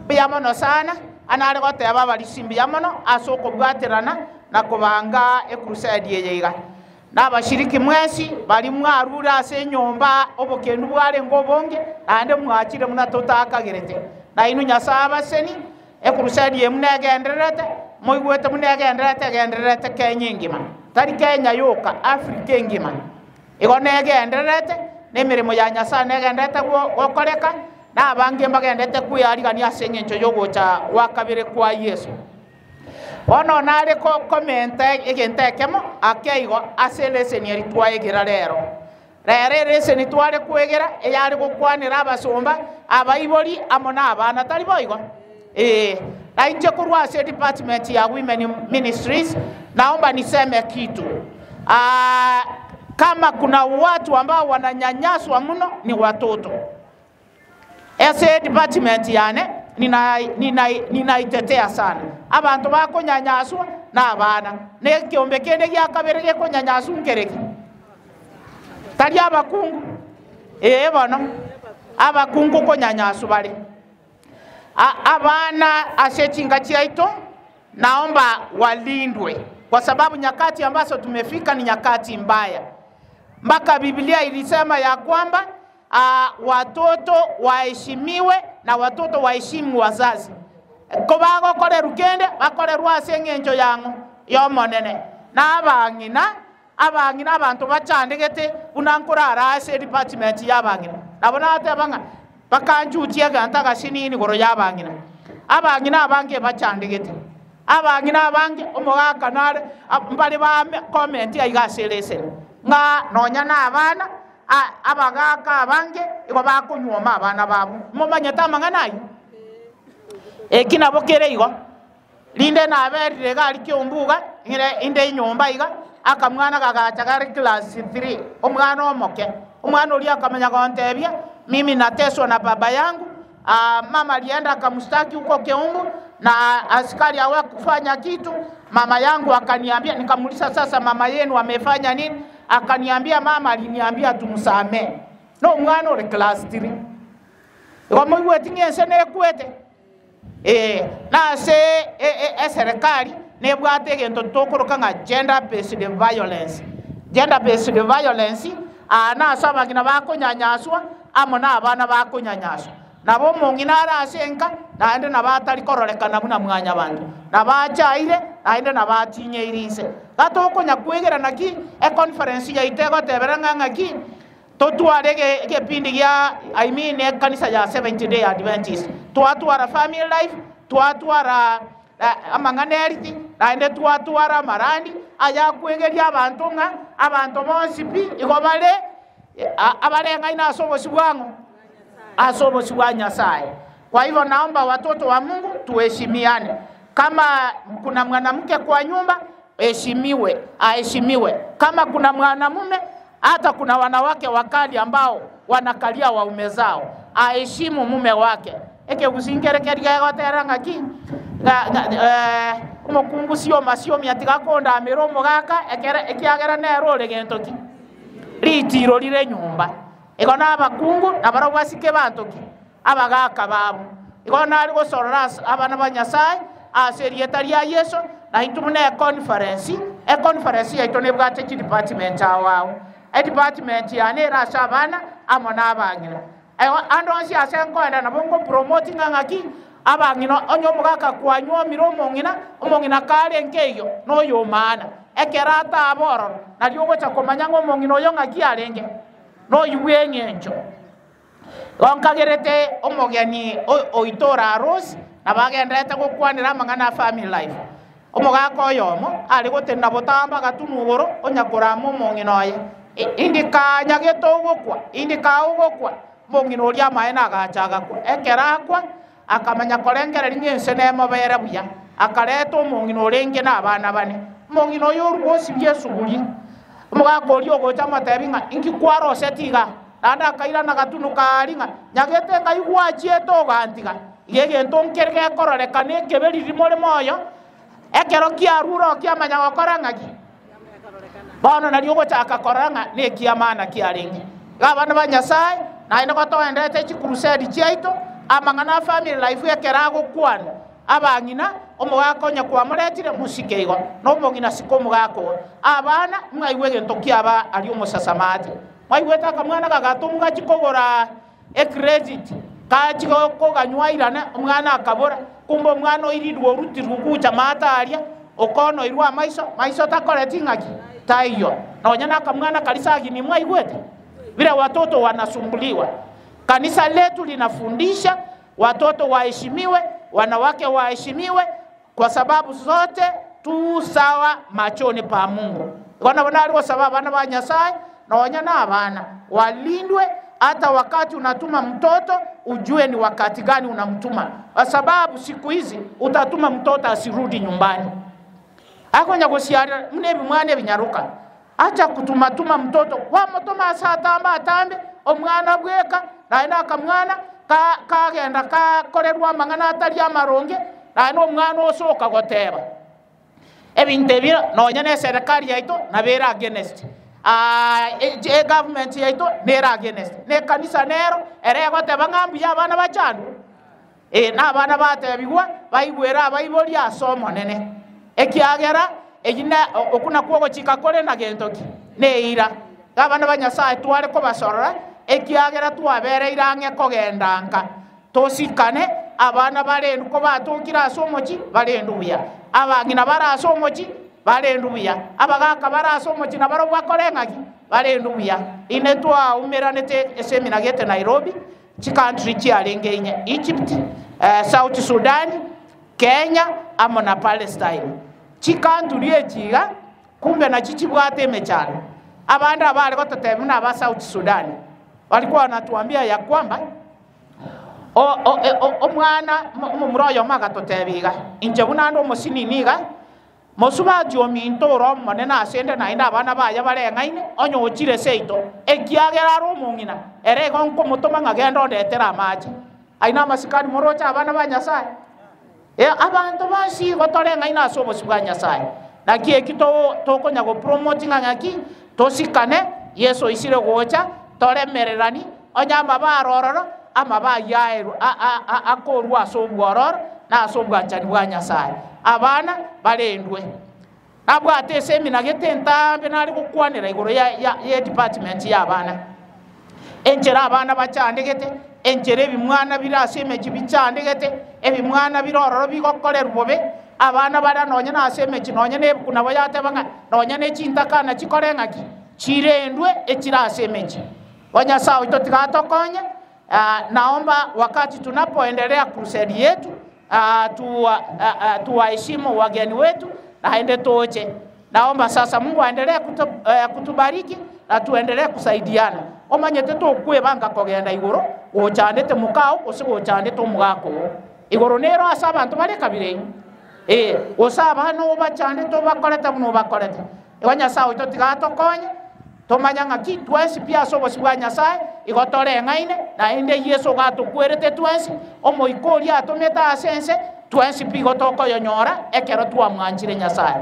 Mbuya mono sana, anare goteba abarisia mbuya mono ase okobwaterana na kobanga ekrusedi eye iga. Na abashiriki mwensi baria mwarure ase enyomba obokendu bwarenge obonge, naende mwachire buna totakagerete. Nainwe Nyasae abaseni, ekrusedi eye buna egendererete, moigwete buna egendererete, egendererete Kenya engima, tari Kenya yoka, Africa engima. Igo negendererete, na emeremo ya Nyasae negendererete gokoreka, na abange mbagendererete kwearigania ase engencho y'ogocha gwa kabere kwa Yeso. Bono nare komenta egento ekemo ake igo ase eleseni eri twaegera rero. Rero eleseni tware kwegera eyare gokwanera abasomba, abaibori amo na abana, tari boigo? Ee. Na inche korwa ase edepartment ya Women Ministries naomba niseme kitu. Ah, kama kuna watu ambao wananyanyaswa muno ni watoto. Ase edepartment yane ninaitetea sana. Abanto bakonyanyaswa nabana. Na ekeombe kende gia kabere gekonyanyaswa nkereki? Tari abakungu? Ee bono, abakungu konyanyaswa bare. Abana ase chinka chiaito naomba walindwe, kwa sababu nyakati ambazo tumefika ni nyakati mbaya. Mpaka Biblia ilisema ya kwamba watoto waheshimiwe na watoto waheshimu wazazi. Kobagokorerwa kende, bakorerwe ase eng'encho yang'o? Y'Omonene. Na abang'ina, abang'ina abanto bachandegete buna nkorara ase edepartment y'abang'ina. Nabo nateba ng'a bakanchutia egento agasinini igoro y'abang'ina. Abang'ina abange bachandegete, abang'ina abange omogaka nare mbare ba comment aiga ase ereseni ng'a nonya na abana Abagaaka abange igo bakonyuoma abana babo. Momanyete amang'ana ayio? Eki nabo kere igo. Rinde naberire iga aria kiombuga, ng'ire inde enyomba iga, akamwana gagacha kare class three, omwana omoke. Omwana oria akamanya gontebia, mimi nateswa na baba yangu, mama alienda akamshtaki huko Keumbu na askari hawakufanya kitu. Mama yangu akaniambia, nikamuuliza sasa mama yenu amefanya nini? Akaniambia mama aliniambia tumsamee. Na omwana ore class 3. Igo moigweti ng'a ense nekwete? Ee, nase eserekari nebwate egento tokoroka ng'a gender based violence. Gender based violence, aa nase abang'ina bakonyanyaswa amo na abana bakonyanyaswa. Nabo omong'ina are ase enka, naende nabo atari kororekana buna mwanyabanto, nabo achaire, naende nabo atinyeire inse. Gatokonya kwegera naki econference yaito egotebera ng'a ng'aki totware egepindi gia I mean ekanisa ya Seventh Day Adventist. Twatwara family life, twatwara amang'ana eriti, naende twatwara amarandi ayakwegeria abanto ng'a abanto bonsi pi igo bare abareng'aine ase obosio bwang'o? Ase obosio bwa Nyasaye. Kwa hivyo naomba watoto wa Mungu tuheshimiane. Kama kuna mwanamke kwa nyumba heshimiwe, aheshimiwe. Kama kuna mwanamume, hata kuna wanawake wakali ambao wanakalia waume zao, aheshimu mume wake. Ekegusii nkere keria gegotera ng'aki omokungu sioma siomia tiga kondamera omogaka ekere ekiagera nere ore gento ki? Ritiro rire nyomba. Igo nabakungu nabarabwo basike banto ki? Abagaaka babo. Igo nare gosorora ase abana ba Nyasae ase erieta ria Yeso, na intwe buna econference, econference yaito nebwate chidepartment ao ao. Edepartment yane ere ase abana amo na abang'ina. Ande onsi ase nkoenda nabo nkopromote ng'a ng'aki, abang'ina onye omogaka kwanyuomire omong'ina, omong'ina karenge eyio noyomaana. Ekero ataba ororo, nario ogocha komanya ng'a omong'ina oyo ng'aki arenge, noyio bw'eng'encho. Igo nkagerete omogeni oito ore Arosi, nabo agendererete gokwanera amang'ana a family life. Omogaka oyomo are gotenena botambe agatunwa igoro, onya korama omong'ina oye, Indi kanyagete ogokwa, indi kaogokwa. Omong'ina oria amaene agacha agakwa. Ekero akwa, akamanya korengereria ng'a ense nemobere buya, akareta omong'ina orenge nabana bane. Omong'ina oyo orua osibia esuguri. Omogaka oria ogocha amotebi ng'a inki kwaroseti igaa? Naende akairana gatunu kaaria ng'a nyagete ng'ai gwachiete ogantiga? Iga egento nkere gekororekana ekebe riria more moyo, ekero kiarure oo kiamanya gokora ng'aki? Bono nario ogochaka korora ng'a nekiamana kiarenge. Iga abana ba Nyasae, naende gotoenderete chikurusedi chiaito, Amang'ana a family life ekero agokwanwa, abang'ina, omogaka onye kwamoretire, mosike igo, na omong'ina sika omogaka oo. Abana, mwaigwa egento kiaba aria omosasamati. Mwaigwete akamwana gagatomwa gachia kogora ecredit, gachia koganywa airane, omwana akabora, kumbe omwana oirirwe orutirwe gocha maate aria, okonoirwe amaiso, maiso takoreti ng'aki? Taiyo. Nonya na akamwana karia sagini mwaigwete? Vile watoto wanasumbuliwa. Kanisa letu linafundisha watoto waheshimiwe, wanawake waheshimiwe, kwa sababu sote tu sawa machoni pa Mungu. Igo nabo nare gosaba abana ba Nyasaye, nonya na abana walindwe, hata wakati unatuma mtoto ujue ni wakati gani unamtuma, kwa sababu siku hizi utatuma mtoto asirudi nyumbani. Akonya gosiarera muna ebimwana ebinyaroka, acha kutumatuma mtoto, kwamotoma ase atambe atambe, omwana bweka, naende akamwana ka kagenda kakorerwa amang'ana atari amaronge, naende omwana osoka goteba. Ebinto ebi nonya na eserekari yaito nabo ere against, egovernment yaito nere against, na ekanisa nero ere egoteba ng'a mbuya abana bachandwe. Ee, nabana batebigwa baigwere abaibori ase Omonene, ekiagera eyio na okwo nakwo ogochika kore na gento ki? Neira. Abana ba Nyasae tware kobasorora, ekiagera twabereire ang'e kogenda nka. Tosikane, abana barendwe kobatokire ase omochie, barendwe buya. Abang'ina bare ase omochie, barendwe buya. Abagaaka bare ase omochie nabarobwo bakore ng'aki? Barendwe buya. Ine twaumeranete esemina gete Nairobi, Chicountry chiarenge inye, Egypt, South Sudan, Kenya amo na Palestine. Chicountry echi iga kumbe nachio chibwate emechando. Abande abare gototebia buna aba South Sudan walikuwa wanatuambia ya kwamba omwana omomura oyomo agatotebia iga, inche buna ande omosinini iga, Mosubati ominto ore omonene asende naende abana baye bareng'aine, onye ochire seito, ekiagera are omong'ina, ere igo nkomotoma ng'a genda ondetere amache. Ayio namasikani moroche abana ba Nyasae? Ee, abanto bonsi igo toreng'aine ase obosio bwa Nyasae. Naki eki tokonya gopromote ng'a ng'aki tosikane, Yeso oisire gocha, toremererani, onye amabe are ororo, amabe ayio aerwe akorwa ase obwororo na ase obwanchani bwa Nyasae. Abana barendwe. Nabwate esemina gete entambe nare gokwanera igoro ya ya y'edepartment y'abana. Enchera abana bachandegete, enchera ebimwana bire ase emechie bichandegete, ebimwana bire ororo bigokorerwa bobe, abana baria nonye na ase emechie nonye na ebuku nabo yateba ng'a nonye na echintakana chikore ng'aki? Chirendwe echire ase emechie. O Nyasae oito tiga atokonye, naomba wakati tunapoendelea crusade yetu tuwaheshimu wageni wetu naende toche. Naomba sasa Mungu aendelee kutubariki na tuendelee kusaidiana. Omanyete tokwebanga kogenda igoro gochandete mokao gose gochandete omogaka oo. Igoro nero ase abanto bare kabira inwe. Ee, gose abana obachandete obakorete buna obakorete. Igo Nyasae oito tiga atokonye, tomanye ng'aki twensi pi ase obosio bwa Nyasae igo toreng'aine, naende Yeso igo atokwerete twensi, Omoika oria atomete ase ense, twensi pi igo tokoyonyora ekero twamwanchire Nyasae.